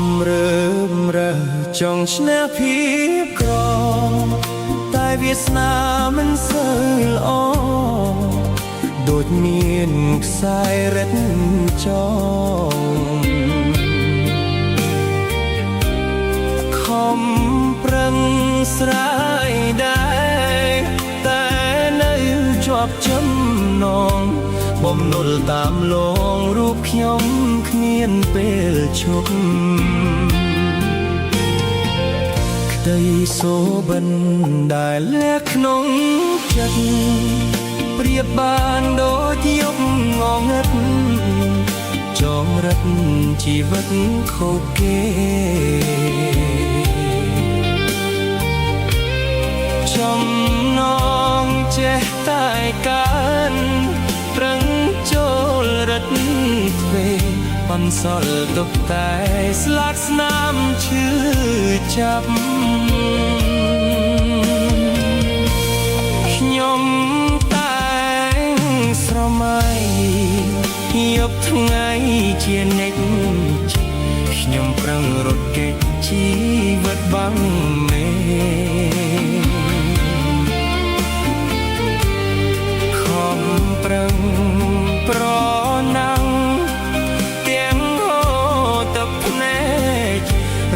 ំរើមរើចង់ឈ្នះភាពក្រតែវាសនាមិនសូវល្អដូចមានខ្សែរិតចងខំប្រឹងស្រាយដែរតែនៅជាប់ចំណងបំណុលតាមលងរូបខ្ញុំគ្មានពេលឈប់ ក្តីសូបិនដែលលះក្នុងចិត្តប្រៀបបានដូចយប់ងងឹតចងរិតជីវិតខូចគេចំណងចេះតែកើនប្រឹងចូលរិតទ្វេបន្សល់ទុកតែស្លាកស្នាមឈឺចាប់ ខ្ញុំតែងស្រមៃយប់ថ្ងៃជានិច្ចខ្ញុំប្រឹងរត់គេចជីវិតបាំងមេខំប្រឹងប្រណាំងទាំងហូរទឹកភ្នែក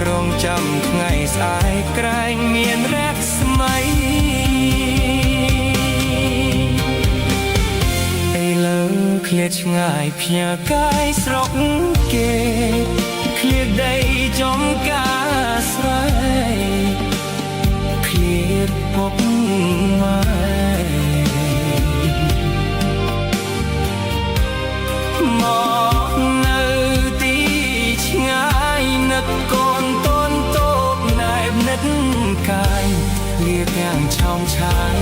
រងចាំថ្ងៃស្អែកក្រែងមានរស្មី ឥឡូវឃ្លាតឆ្ងាយផ្ញើកាយស្រុកគេឃ្លាតដីចំការស្រែឃ្លាតពុកម៉ែមកនៅទីឆ្ងាយនឹកកូនតូនតូបណែបនិតកាយលាទាំងឆោងឆាយ